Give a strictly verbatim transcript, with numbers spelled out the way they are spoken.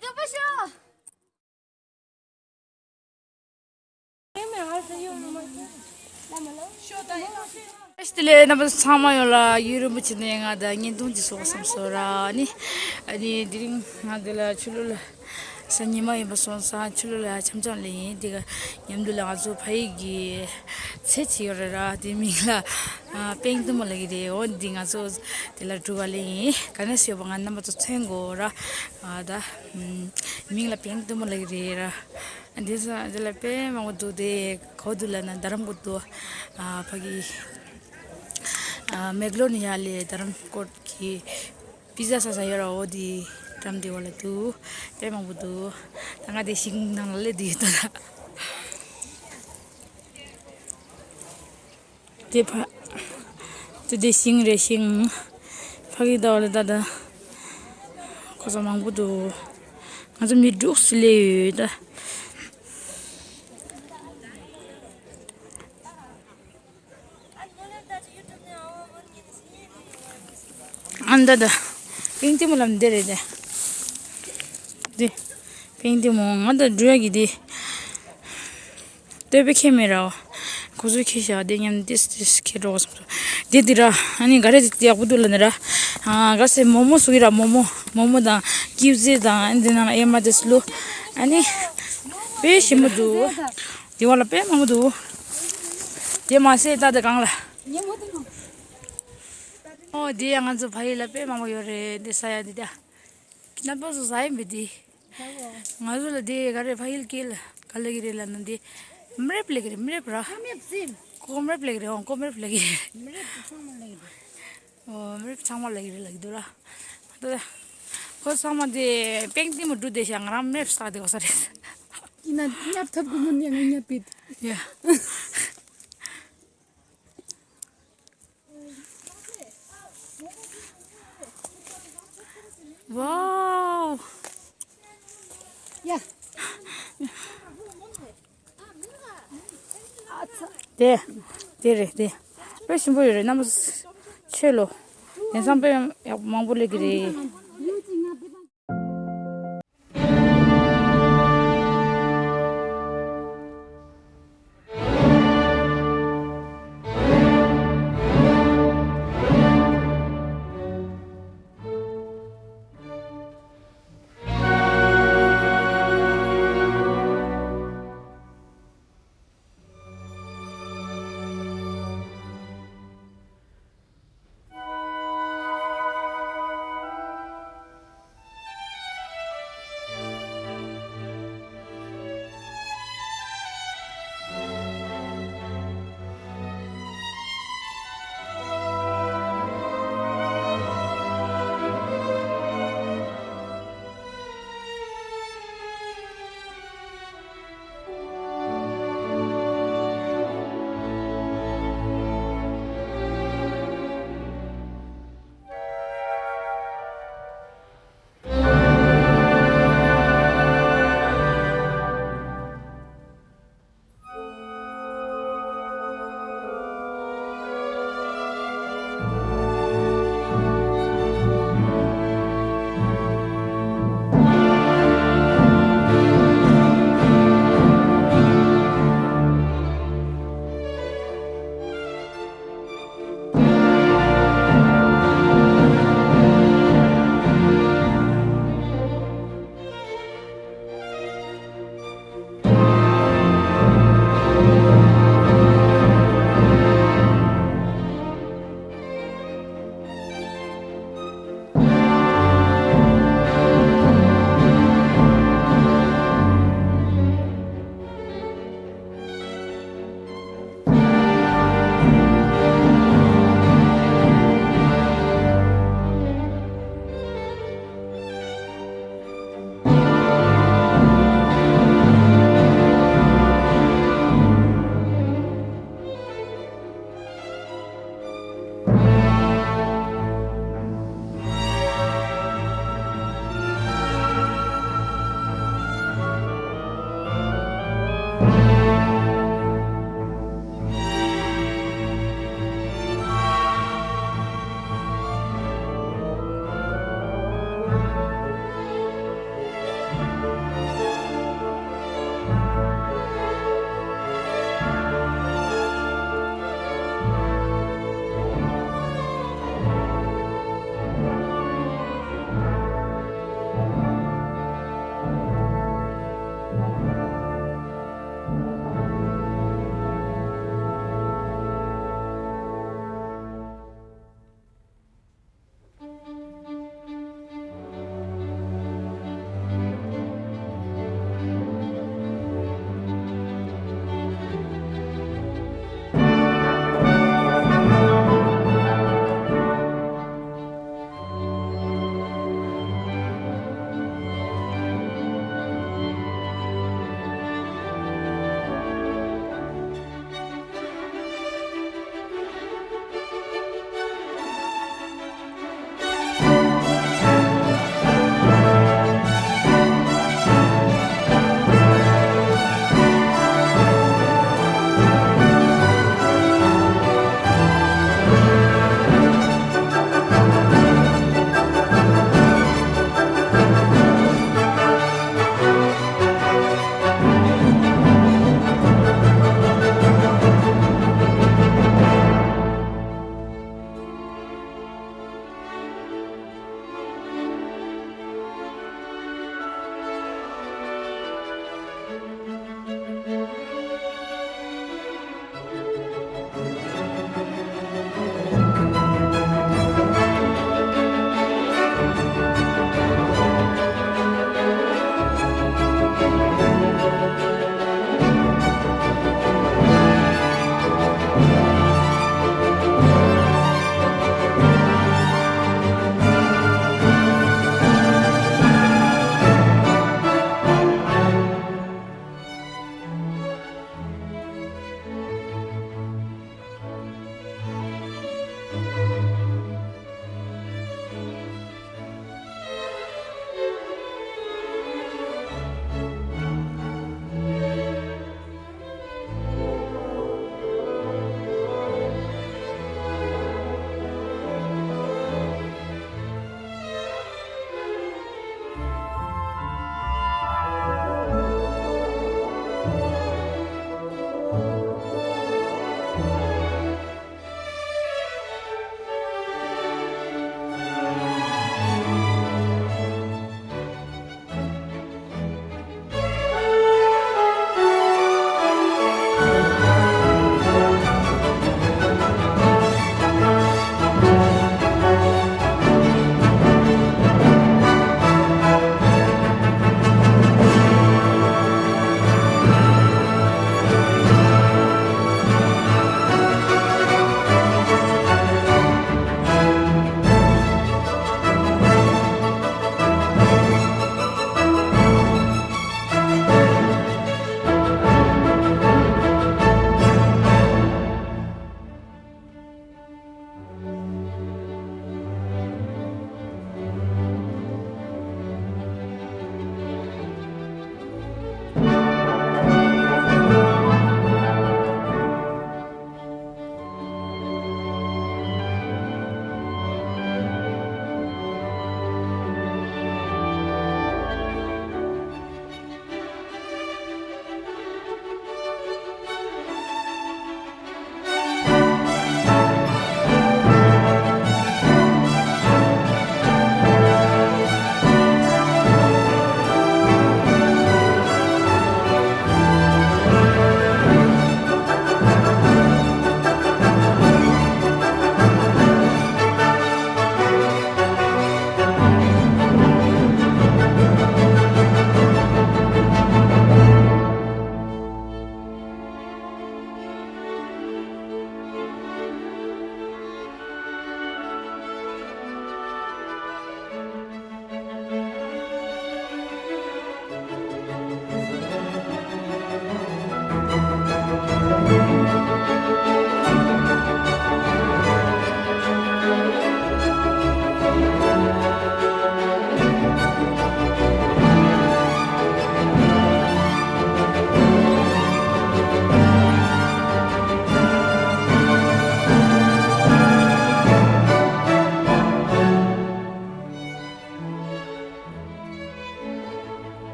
བཀྲ་ཤིས་བདེ་ལེགས། རྣམ་པ་ཚང་མ་ཡོངས་ལ་ཡུལ་རིན་པོ་ཆེ་ནས་ང་དང་བརྙན་ཐུང་ཅིག་བཟོ་དགོས་བསམ་སོང་ར། ཨ་ནི་ཨ་ནི་དེ་རིང་ང་འདི་ལ་ཆུ་ལུ་ལ་སང་ཉི་མ་ཡིན་པ་སོང་ཙང་ཆུ་ལུ་ལ་འཆམ་འཆམ་ལ་ཡིན། དེ་ག་མཉམ་དུ་ལ་ང་ཚོ་ཕ་ཡུལ་གྱི་ཚལ་ཅིག་ཡོད་རེད་ར། དེ་མིང་ལ་ཨ་པེང་ཏི་མོ་ལབ་ཀྱི་རེད། འོ་འདི་ང་ཚོ་དེ་ལ་འགྲོ་ག་ལ་ཡིན། ག་ནས་ཡོད་པ་ང་རྣམ་པ་ཚོ་མཚོན་དགོས་ར། ཨ་ད་མིང་ལ་པེང་ཏི་མོ་ལབ་ཀྱི་རེད་ར། འདི་ས་འདི་ལ་དཔེ་མང་པོ་འདུག་དེ་ག་པར་འདུག་ལབ་ན་རྡ་རམ་གྱི་འདུག་ཨ་ཕ་གི་ཨ་མེག་ལོ་ནི་ཡ་ལས་རྡ་རམ་ཀོར་གྱི་པི་ཛ་ཟ་ས་ཡོད་ར། འོ་དེ་འགྲམ་དེ་བ་ལ་འདུག་དཔེ་མང་པོ་འདུག་ད་ང་དེ་ཤིང་ནང་ལ་སླེབས་དུས་ཡོད་ད། དེ་ཕ། དེ་དེ་ཤིང་རེད་ཤིང་། ཕ་གི་ཟླ་བ་ལ་ད་ད། ཁོ་ཚོ་མང་པོ་འདུག་ང་ཚོ་མི་དྲུག་སུ་སླེབས་ཡོད་ད། ཨ་ད་ད། པེང་ཏི་མོ་ལབ་འདི་རེད་དེ། འདི། པེང་ཏི་མོ་ང་ད་འགྲོ་ཡ་གི་འདི། སྟོད་པའི་ཁྱེད་མེད་ར། ཁོ་ཚོའི་ཁྱེད་བཞག་དེ་མཉམ་ཏིས་ཏིས་ཁྱེད་འགྲོ་བསམ་སོང་། དེ་དེ་ར་ཨ་ནི་ག་རེ་དེ་ཡག་པོ་འདུག་ལབ་ནི་ར། ཨ་ག་སེ་མོག་མོག་བཟོ་གི་ར། མོག་མོག་མོག་མོག་དང་ཀིའུ་ཟི་དང་ཨ་འདི་ནང་ལ་ཨེ་མ་དེ་སུ་ལུ། ཨ་ནི་དཔེ་ཞིམ་པོ་འདུག་དེ་བ་ལ་དཔེ་མང་པོ་འདུག་དེ་མ་ཟད་ད་དེ་གང་ལ། ཨོ་དེ་ཡང་ང་ཚོ་ཕ་ཡུལ་ལ་དཔེ་མང་པོ་ཡོད་རེད། དེ་ས་ཡ་དེ་ད། ནད་པ་ཚོ་ཟ་ཡིན་པས་འདི། ང་ཚོ་ལ་འདི་ག་རེ་ཕ་ཡུལ་སྐད་ལ་ག་ལབ་ཀྱི་རེད་ལབ་ན་འདི། མི་རབས་ལབ་ཀྱི་རེད། མི་རབས་ར། ཀོ་མི་རབས་ཟིན། ཀོ་མི་རབས་ལབ་ཀྱི་རེད། འོ་ཀོ་མི་རབས་ལབ་ཀྱི་རེད། མི་རབས་ཚང་མ་ལབ་ཀྱི་རེད། ཨོ་མི་རབས་ཚང་མ་ལབ་ཀྱི་རེད་ལབ་ཀྱི་འདུག་ར། ད་ཁོ་ཚང་མ་འདི་པེང་ཏི་མོ་འབྲུ་དེ་ཤ་ང་རང་མི་རབས་ས་དེ་གོ་ས་རེད། ཡིན་ན་ཉབ་ཐབས་ཀྱི་མོ་ནས་ང་ཉབ་པའི། ཡ། ཝའོ། ཡ། དེ། དེ་རེད་དེ། དཔེ་ཞིམ་པོ་ཡོད་རེད། རྣམ་པ་ཚོས་ལོ། དེང་སང་དཔེ་ཡག་མང་པོ་སླེབས་ཀྱི་རེད།